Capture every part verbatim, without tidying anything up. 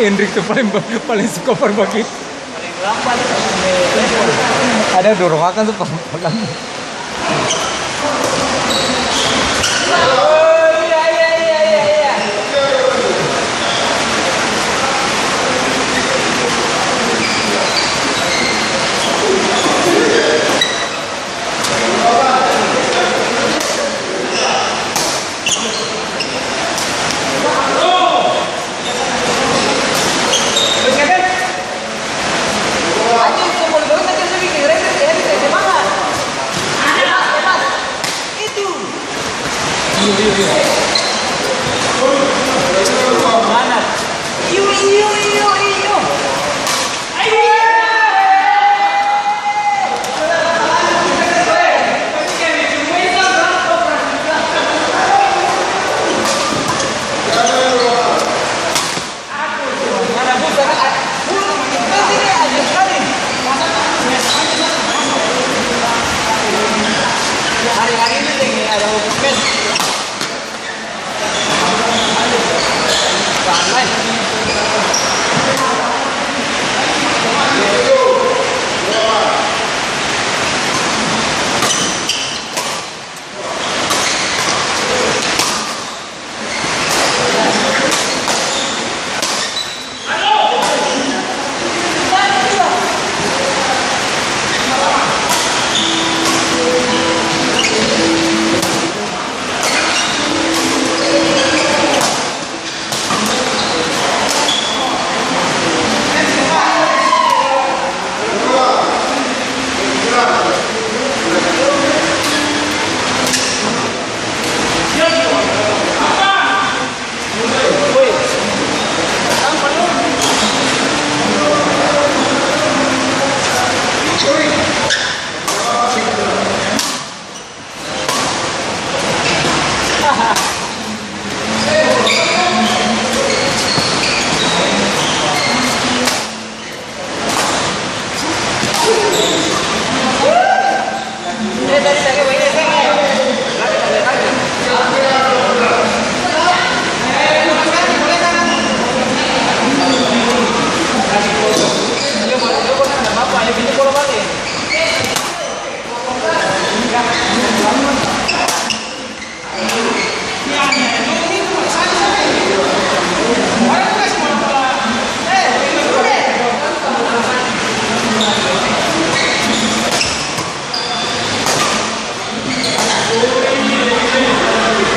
Hendrik tuh paling, paling suka par bagitu. Ada dorong akang tuh pelan-pelan. Iyo, iyo, iyo.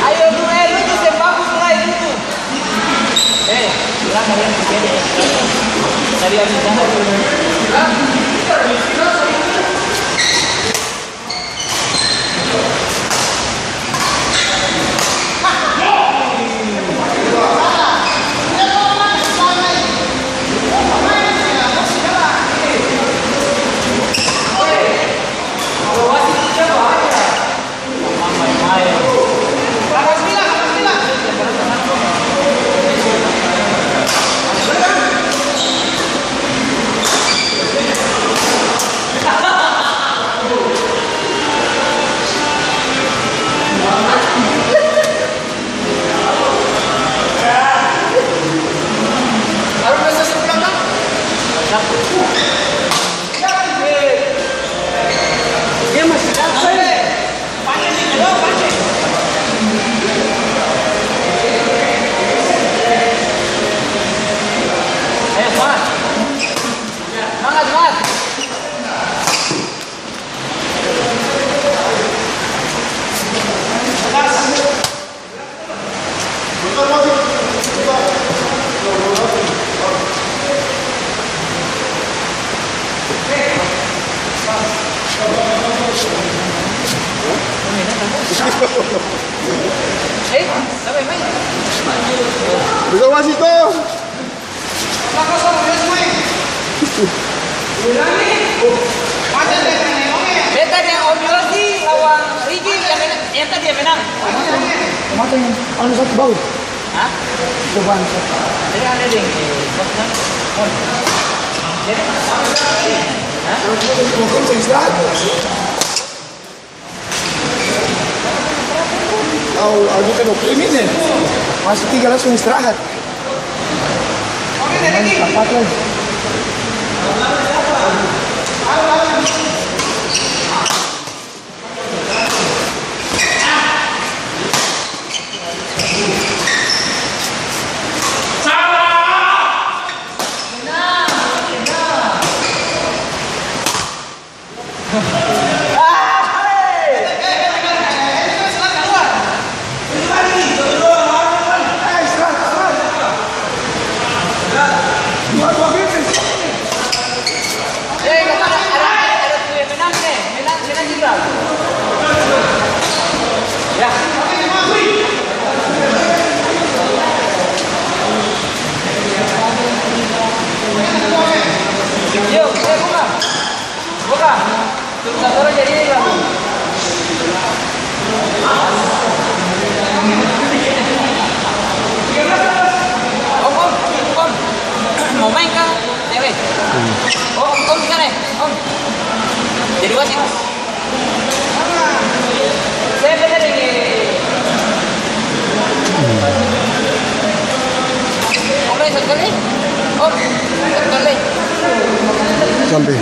Ayo, lu, eh, lu tuh seng bagus, mulai lu tuh. Eh, bilang kalian begini. Tadi habis jangan. Ayo, semangat. Semangat, semangat. Bisa masih tuh. Beta deng Om Yosi lawan Riki yang men-, yang tadi yang menang. Mata yang anu satu baru. Hah? Coba anu satu. Jadi aneh deng, eh, bos kan? Mon. Jadi, hah? Au, au, beta dua puluh menit. Masih tiga langsung istirahat. Main sapat lai. Yo, eh, buka. Buka. Satu-satu aja, iya, iya. Om, om, om. Mau main kah? Ayo, weh. Hmm. Oh, om, om, di sana, eh. Om. Jadi wasit. Saya beda dengan Om, satu kali. Om, satu kali. Samping.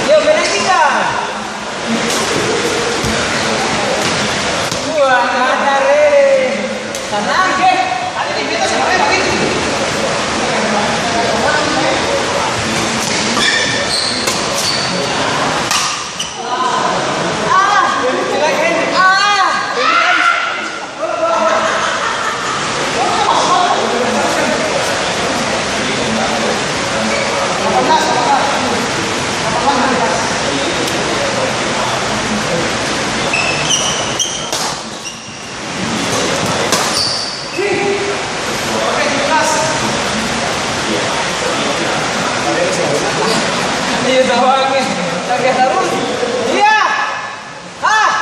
Yo, bener kita. Wah, ada re. Sanang, ke? Ada di kita sebenarnya begitu. Iya, tahu angin. Pakai sarung. Iya. Hah?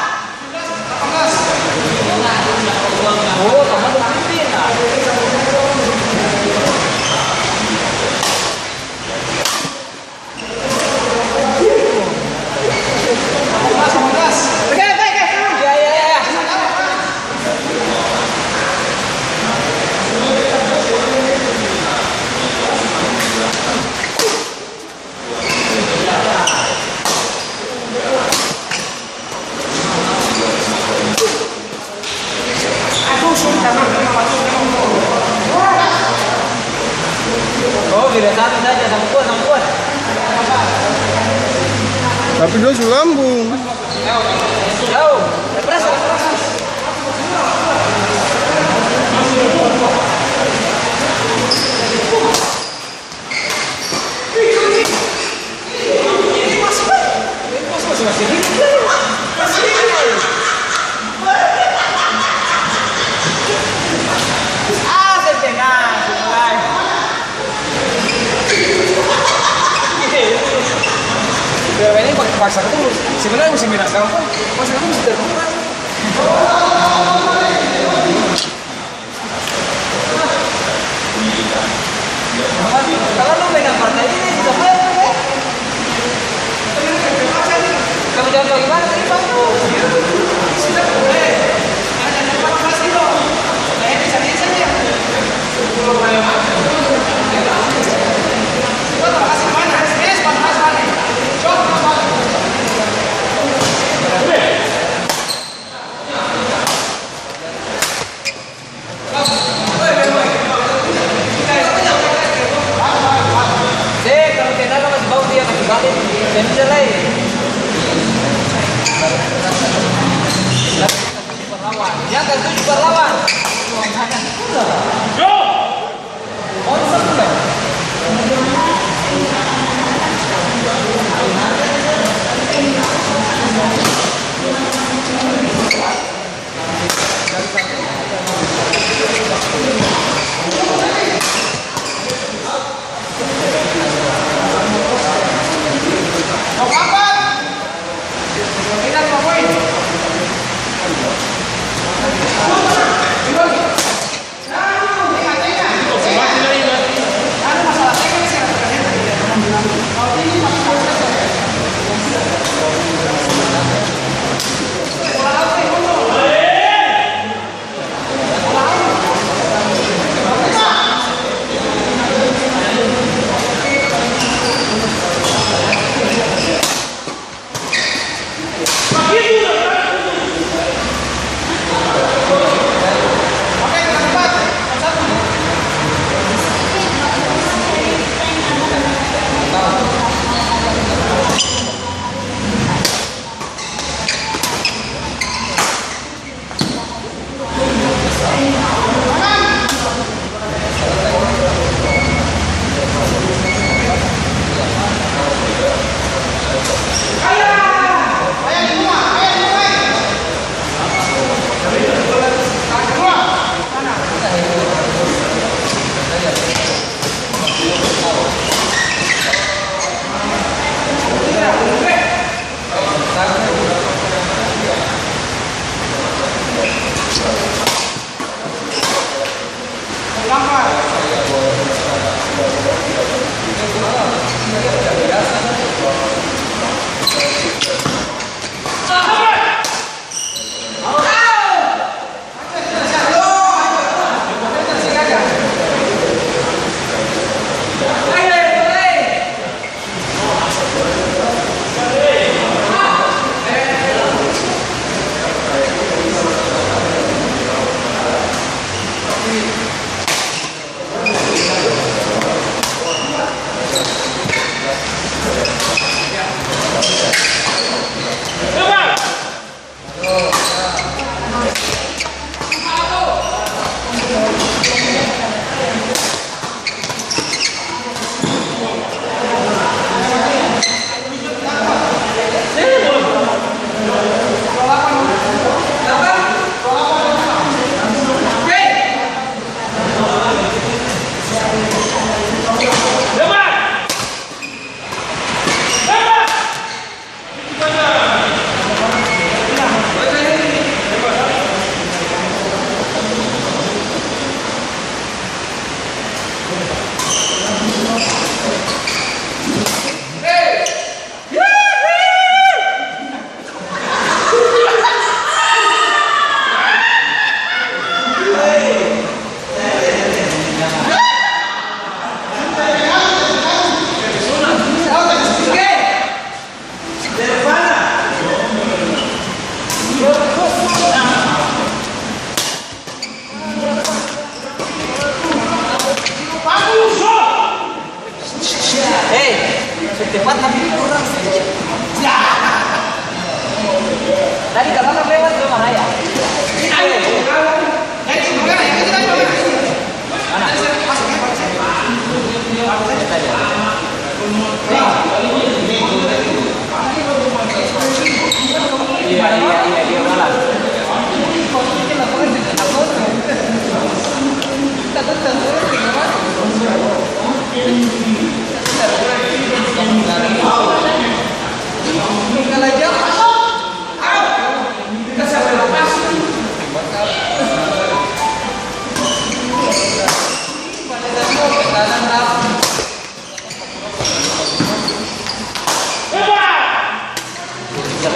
Oh, tambah tuh pimpin. Oh, beda satu saja, satu kuat, satu kuat. Tapi dong su lambung. Jauh, jauh. Press, press. Ini paksa terus. Sebenarnya musim bilang gampang, musim ini musim terbuka. Kalau lu megang partai ini, sudah main, kan, eh? Kalau jangan bagaimana, tadi, Bang? Se, kalu tenaga masih bau dia kasih balik, seng bisa lai. Di atas tujuh berlawan.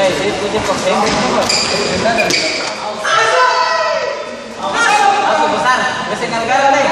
Masuk besar, udah setengah negara nih.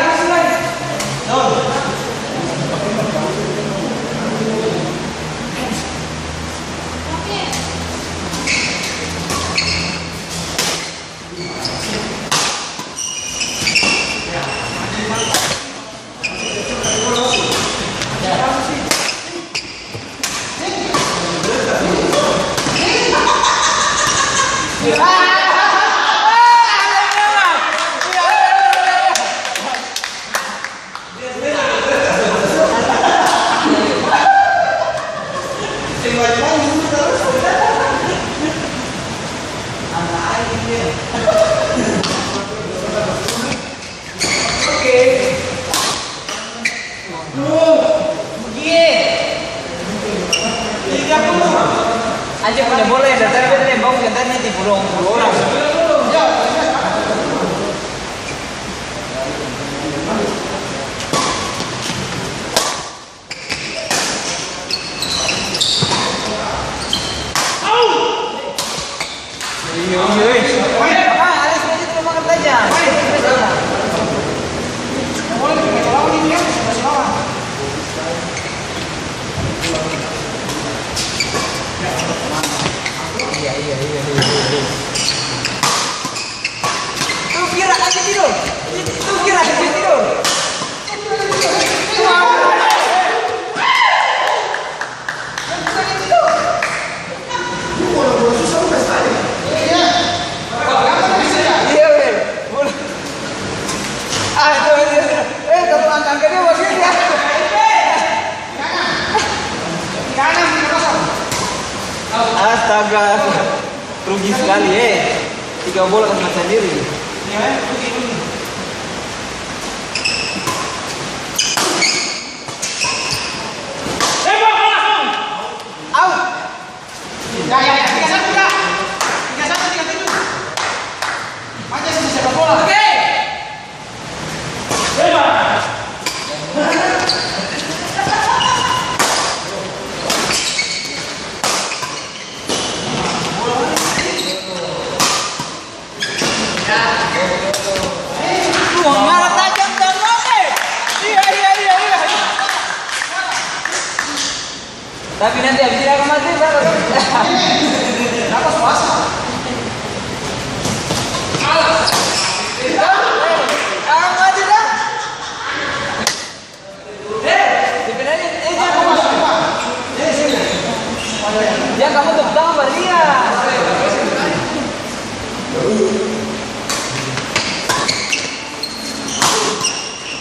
Anjing punya bola yang dari tadi, beta tembak yang tadi tipu dong, tipu orang. Iya, iya, iya, iya, iya. Tuh, kira aja tidur. Tuh, kira aja tidur. Iya, weh. Ah, itu, itu, itu. Eh, kalau angka-angka dia begini, ya. Astaga, rugi sekali, eh. Tiga bola kasih main sendiri. Out. Ya, ya, ya. Tiga satu, ya. Tiga satu, tiga tujuh. Maju, sini sepak bola. Oke. Tuang mana tajam, tajam, eh. Iya, iya, iya, iya. Tapi nanti habis ini akan mati, baru. Apa puasa? Akan mati dah. Eh, sebenarnya, eh, jangan. Ya, kamu tepuk tangan, Maria.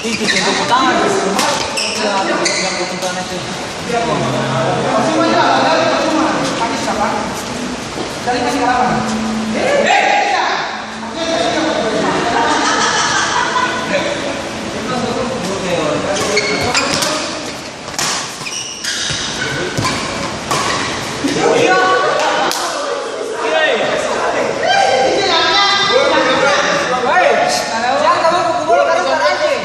Itu, itu, tepuk tangan. Yang tepuk tangan itu. Jang, kamong pukul bola par Ranji.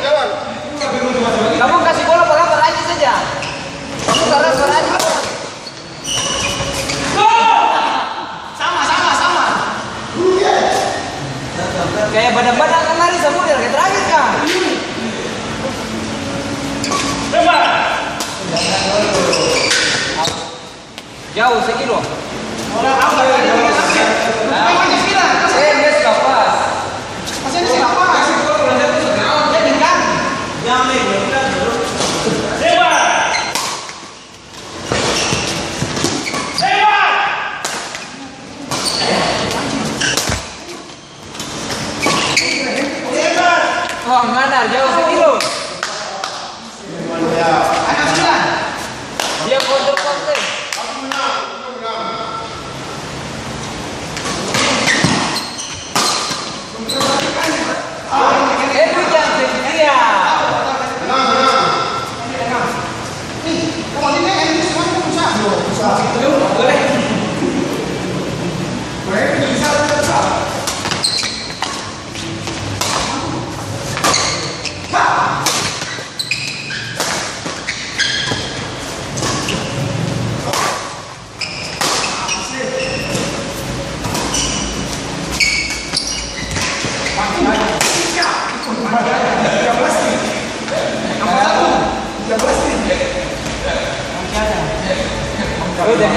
Kamong kasi bola par Ranji saja. Kamong par Ranji. Sama, sama, sama. Kaya badang-badang kamari samua dia lagi terakhir ka. Jauh sekilo. Eh, dia sudah pas. Wah, nganar jauh sekilo. Dia kontrol pas, eh. Eh, itu jang setia.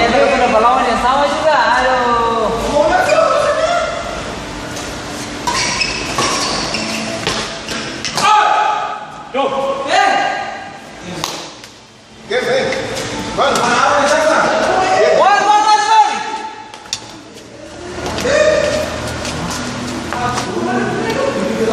Sudah balawan yang sama sih.